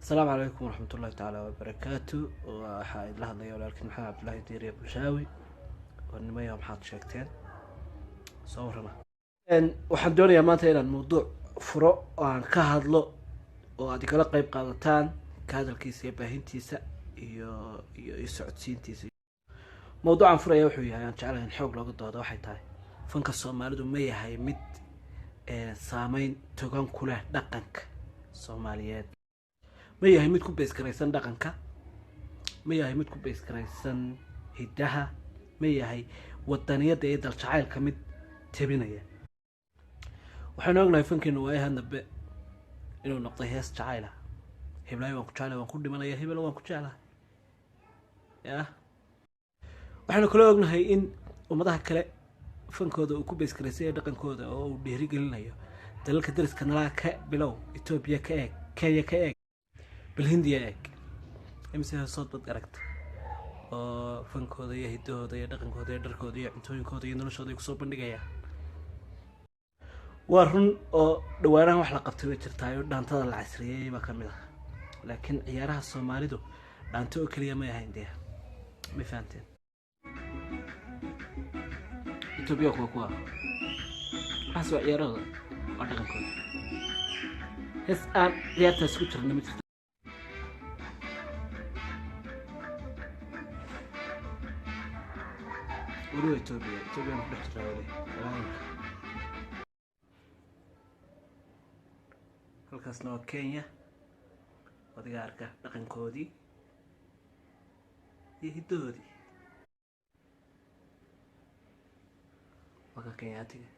Asalaamu calaykum waraxmat ullahi tacaala wabarakaatu. Waxaa idla hadlaya walaalkiin Maxamed Cabdullaahi Diiriye Bulshaawi. Warnimaya, maxaad sheegteen? Soo warrama. Waxaan doonayaa maanta inaan mawduuc furo oo aan ka hadlo oo aad igala qeyb qaadataan ka hadalkiisa iyo baahintiisa iyo socodsiintiisa. Mawduucan furaya wuxuu yahay, aan jeclahay in xoog looga doodo, waxay tahay: fanka Soomaalidu ma yahay mid saameyn togan ku leh dhaqanka Soomaaliyeed? Ma yahay mid ku base garaysan dhaqanka? Ma yahay mid ku base garaysan hiddaha? Ma yahay wadaniyadda iyo daljacaylka mid tebinaya? Waxaynu ognahay fankeenu waayahan dambe inuu noqday hees jacayla: "Heblaayo waan ku jeclay, waan ku dhimanaya, hebelo waan ku jeclahay." Yah, waxaynu kaloo ognahay in ummadaha kale fankooda uu ku base garaysay ee dhaqankooda oo uu dhiirigelinayo. Dalalka dariska nalaa ka bilow, Etoobiya ka eeg, Kenya ka eeg, bal Hindiya eeg. Imise heesood bad aragta oo fankooda iyo hiddahooda iyo dhaqankooda iyo dharkooda iyo cuntooyinkooda iyo noloshooda ay kusoo bandhigayaan? Waa run oo dhawaanahan wax la qabtay way jirtaayo, dhaantada la casriyeeyey baa ka mid ah, laakiin ciyaaraha Soomaalidu dhaanto oo keliya may ahayn dee. May fahanteen? Etoobiya kuwa waxaas waa ciyaarahooda, waa dhaqankooda. Hees aan ciyaartaas ku jirna ma jirto. Weli waa Etoobiya, Etoobiyaan ku dhex jiraa weli walaahinka. Halkaasna waa Kenya, adiga arka dhaqankoodii iyo hiddahoodii. Waa ka Kenyaatiga.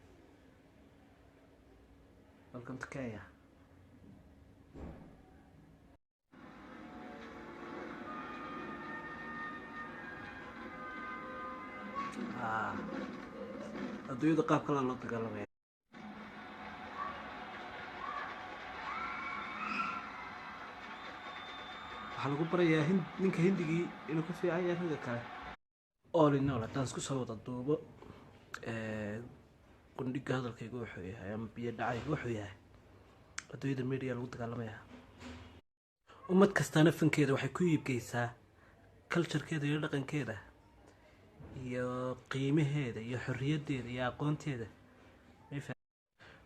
Welcome to Kenya. Ah, adduunyada qaab kalaa loo dagaalamaya. Waxaa lagu barayaa ninka Hindigii inuu ka fiican yahay ragga kale. All in all, haddaan isku soo wada duubo, gundhiga hadalkaygu wuxuu yahay ama biyo dhacaygu wuxuu yahay: adduunyada media lagu dagaalamaya. Ummad kastaana fankeeda waxay ku iibgeysaa culturekeeda iyo dhaqankeeda iyo qiimaheeda iyo xorriyaddeeda iyo aqoonteeda.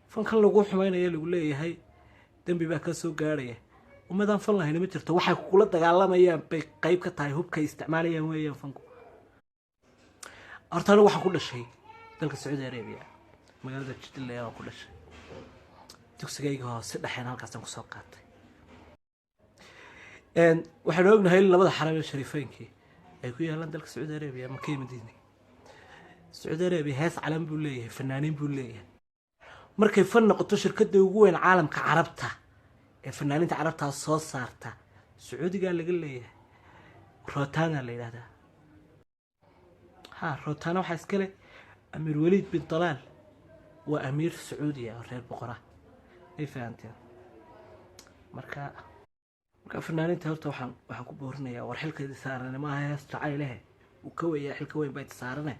Fankan lagu xumaynaya, lagu leeyahay dembi baa ka soo gaarhaya, ummadaan fan lahayna ma jirto. Waxay kula dagaalamayaan bay qeyb ka tahay, hubkay isticmaalayaan weeyaan fanku. Horta anigu waxaan ku dhashay dalka Sacuudi Arabia, magaalada Jidilla waan ku dhashay. Dugsigayga hoose dhexeen halkaasaan kusoo qaatay. Waxaanu ognahay in labada xaram ee shariifeynkii ay ku yaalaan dalka Sacuudi Arabia, Maka iyo Madiina. Sacuudi Arabia hees calan buu leeyahay, fanaaniin buu leeyahay. Markay fan noqoto, shirkadda ugu weyn caalamka Carabta ee fanaaniinta Carabtaa soo saarta Sacuudigaa laga leeyahay, Rotana la yidhahdaa. Ha, Rotana waxaa iskale Amiir Waliid bin Talaal, waa amiir Sacuudiya oo reer boqora. May fahanteen? Marka fanaaniinta horta waxaan ku boorinayaa: war, xilka idi saarane maaha hees jacaylehe, uu ka weyaa. Xilka weyn baa idi saarane,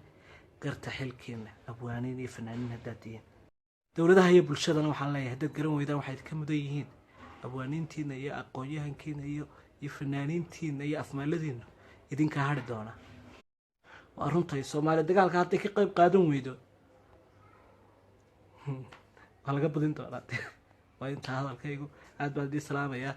garta xilkiina, abwaaniin iyo fanaaniin haddaad tihiin. Dowladaha iyo bulshadana waxaan leeyahay: haddaad garan weydaan waxay idinka mudan yihiin abwaaniintiina iyo aqoon-yahankiina iyo fanaaniintiina iyo afmaaladiina, idinkaa hadhi doona. Waa runtay, Soomaaliya dagaalka hadday ka qayb qaadan weydo, waa laga badin doonaa. Waa intaa hadalkaygu. Aad baan idii salaamayaa.